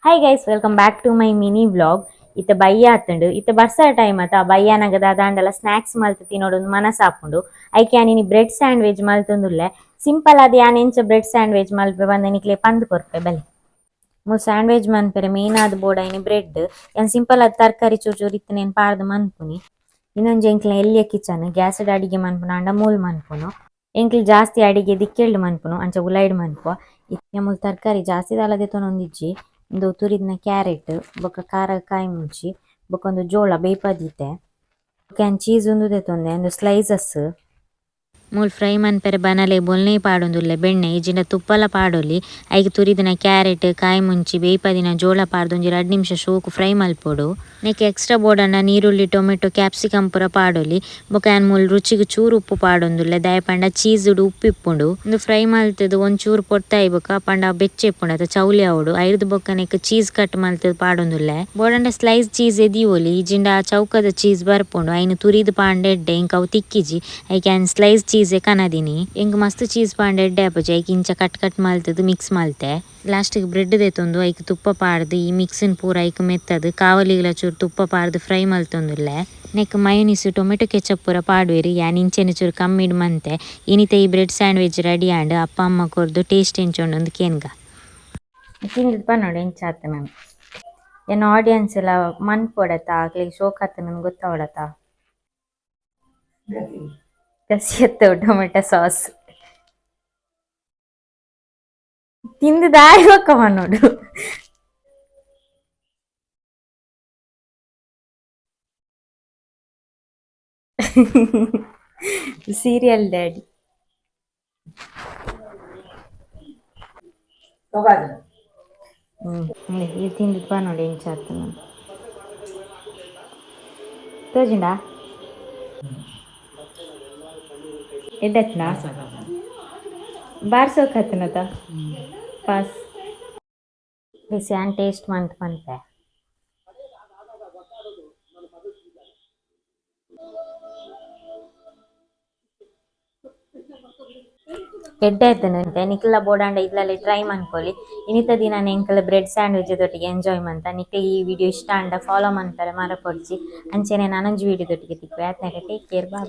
Hi guys, welcome back to my mini vlog. ಇತ್ತೆ ಬಯ್ಯ ಆತುಂಡು, ಇತ್ತೆ ಬರ್ಸ ಟೈಮ್ ಆತ ಬಯ್ಯನಗ ದಾದಾಂಡಲ ಸ್ನಾಕ್ಸ್ ಮಲ್ತ್ ತಿನೋಡು ಮನಸಾಪುಂಡು. ಐಕೆ ಯಾನ್ ಬ್ರೆಡ್ ಸ್ಯಾಂಡ್ವಿಚ್ ಮಲ್ತೊಂದುಲ್ಲೆ. ಸಿಂಪಲ್ ಆದ್ ಯಾನ್ ಎಂಚ ಬ್ರೆಡ್ ಸ್ಯಾಂಡ್ವಿಚ್ ಮಲ್ಪೆ ಪಂದ್ ನಿಕ್ಲೆ ಪಂದ್ ಕೊರ್ಪೆ ಬಲೆ. ಮೂಲು ಸ್ಯಾಂಡ್ವಿಚ್ ಮನ್ಪೆರೆ ಮೇನ್ ಆದ್ ಬೋಡಾಯಿನಿ ಬ್ರೆಡ್. ಯಾನ್ ಸಿಂಪಲ್ ಆದ್ ತರಕಾರಿ ಚೂರು ಚೂರು ಇತ್ತಿನೇನ್ ಪಾಡ್ದ್ ಮನ್ಪುನಿ. ಇನ್ನೊಂಜಿ ಎಂಕ್ಲ ಎಲ್ಯ ಕಿಚನ್, ಗ್ಯಾಸ್ ಡ್ ಅಡಿಗೆ ಮನ್ಪುನ ಆಂಡ ಮೂಲು ಮನ್ಪುನು. ಎಂಕ್ಲ ಜಾಸ್ತಿ ಅಡಿಗೆ ದಿಕ್ಕೆಲ್ಡ್ ಮನ್ಪುನು, ಅಂಚ ಉಲೈಡ್ ಮನ್ಪುವ. ಇತ್ತೆ ಮೂಲು ತರಕಾರಿ ಜಾಸ್ತಿ ದಾಲ ದೆತೊನೊಂದಿಜ್ಜಿ. ಉಂದು ತುರಿದಿನ ಕ್ಯಾರೆಟ್ ಬೊಕ ಖಾರ ಕಾಯಿ ಮುಂಚಿ ಬೊಕ ಉಂದು ಜೋಳ ಬೇಯ್ಪಾದೀತೆ. ಬೊಕ ಯಾನ್ ಚೀಸ್ ಉಂದು ದೆತೊಂದೆ, ಉಂದು ಸ್ಲೈಸಸ್. ಮೂಲು ಫ್ರೈ ಮನ್ಪೆರೆ ಬನಲೆ ಬೊಲ್ನೈ ಪಾಡೊಂದುಲ್ಲೆ ಬೆಣ್ಣೆ, ಇಜಿಂಡ ತುಪ್ಪಲ ಪಾಡೊಲಿ. ಐಕ್ ತುರಿದಿನ ಕ್ಯಾರೆಟ್ ಕಾಯಿ ಮುಂಚಿ ಬೇಯ್ಪಾದಿನ ಜೋಳ ಪಾಡ್ದ್ ಒಂಜಿ 2 ನಿಮಿಷ ಶೋಕು ಫ್ರೈ ಮಲ್ಪೊಡು. ನೆಕ್ ಎಕ್ಸ್ಟ್ರಾ ಬೋಡಂಡ ನೀರುಳ್ಳಿ ಟೊಮೆಟೊ ಕ್ಯಾಪ್ಸಿಕಮ್ ಪೂರ ಪಾಡೊಲಿ. ಬೊಕ ಯಾನ್ ಮೂಲು ರುಚಿಗ್ ಚೂರು ಉಪ್ಪು ಪಾಡೊಂದುಲ್ಲೆ, ದಾಯೆ ಪಂಡ ಚೀಸ್ ಡ್ ಉಪ್ಪು ಇಪ್ಪುಂಡು. ಉಂದು ಫ್ರೈ ಮಲ್ತುದು ಒಂಚೂರು ಪೊರ್ತಾಯಿ ಬೊಕ ಪಂಡ ಬೆಚ್ಚ ಇಪ್ಪುಂಡು ಅತ ಚೌಲಿ ಆವೊಡು. ಐರ್ದ್ ಬೊಕ ನೆಕ್ ಚೀಸ್ ಕಟ್ ಮಲ್ತುದು ಪಾಡೊಂದುಲ್ಲೆ. ಬೋಡಂಡ ಸ್ಲೈಸ್ ಚೀಸ್ ಎದಿಯೊಲಿ, ಇಜಿಂಡ ಚೌಕದ ಚೀಸ್ ಬರ್ಪುಂಡು, ಐನ್ ತುರಿದು ಪಾಂಡ ಎಡ್ಡೆ. ಇಂಕ್ ಅವು ತಿಕ್ಕಿಜಿ, ಐಕ್ ಯಾನ್ ಸ್ಲೈಸ್ ಚೀಸ್ ಕನದಿನಿ. ಎಂಕ್ ಮಸ್ತ್ ಚೀಸ್ ಪಾಂಡ ಎಡ್ಡೆ ಆಪುಜಿ, ಐಕ್ ಇಂಚ ಕಟ್ ಕಟ್ ಮಲ್ತುದು ಮಿಕ್ಸ್ ಮಲ್ತೆ. ಲಾಸ್ಟ್ ಗ್ ಬ್ರೆಡ್ ದೆತೊಂದು ಐಕ್ ತುಪ್ಪ ಪಾಡ್ದು ಈ ಮಿಕ್ಸ್ ನ್ ಪೂರ ಐಕ್ ಮೆತ್ತದು ಕಾವಲಿಗ್ಲ ಚೂರು ತುಪ್ಪ ಪಾಡ್ದು ಫ್ರೈ ಮಲ್ತೊಂದುಲ್ಲೆ. ನೆಕ್ mayonnaise tomato ketchup ಪೂರ ಪಾಡುವೆರ್, ಯಾನ್ ಇಂಚೆನೆ ಚೂರು ಕಮ್ಮಿಡ್ ಮಂತೆ. ಇನಿತ ಈ bread sandwich ready and ಅಪ್ಪ ಅಮ್ಮ ಕೊರ್ದು ಟೇಸ್ಟ್ ಎಂಚ ಉಂಡು ಕೇನ್ಗ. ತಿಂದಿದ್ ಪನ್ನೊಡು ಎಂಚ ಆತುಂಡು. ಎನ್ನ ಆಡಿಯನ್ಸ್ ಲ ಮನ್ಪೊಡತ, ಅಕ್ಲೆಗ್ ಶೋಕ್ ಆತುಂಡು ಗೊತ್ತಾವೊಡತ. ಗಸಿ ಟೊಮೆಟೊ ಸಾಸ್ ತಿಂದು ದಾಯಿ ಬೊಕ್ಕ ಪನ್ನೊಡು. Serial daddy. ಇದು ತಿಂದು ಪನ್ನೊಡು ಎಂಚ ಆತುಂಡು. ತೋಜಿಂಡಾ? ಎಡ್ಡೆ ಬಾರ್ಸೋಕತ್ತನತ ಪಾಸ್ ಯಾನ್ ಟೇಸ್ಟ್ ಮಂತ್ ಪನ್ಪೆ. ಎಡ್ಡೆ ಆತುಂಡು. ನಿಕ್ಲ ಬೋಡಾಂಡ ಇಲ್ಲಲೆ ಟ್ರೈ ಮನ್ಪೊಲಿ. ಇನಿತ ದಿನ ಎಂಕಲ್ ಬ್ರೆಡ್ ಸ್ಯಾಂಡ್ವಿಚ್ ದೊಟ್ಟಿಗೆ ಎಂಜಾಯ್ ಮಂತ. ನಿಕ್ಲೆ ಈ ವಿಡಿಯೋ ಇಷ್ಟ ಆಂಡ ಫಾಲೋ ಮನ್ಪೆರೆ ಮರಪೊಡ್ಚಿ. ಅಂಚೆನೆ ನನೊಂಜಿ ವಿಡಿಯೋ ದೊಟ್ಟಿಗೆ ತಿಕ್ಕುವೆ. ಆತ್ನಗ take care, bye.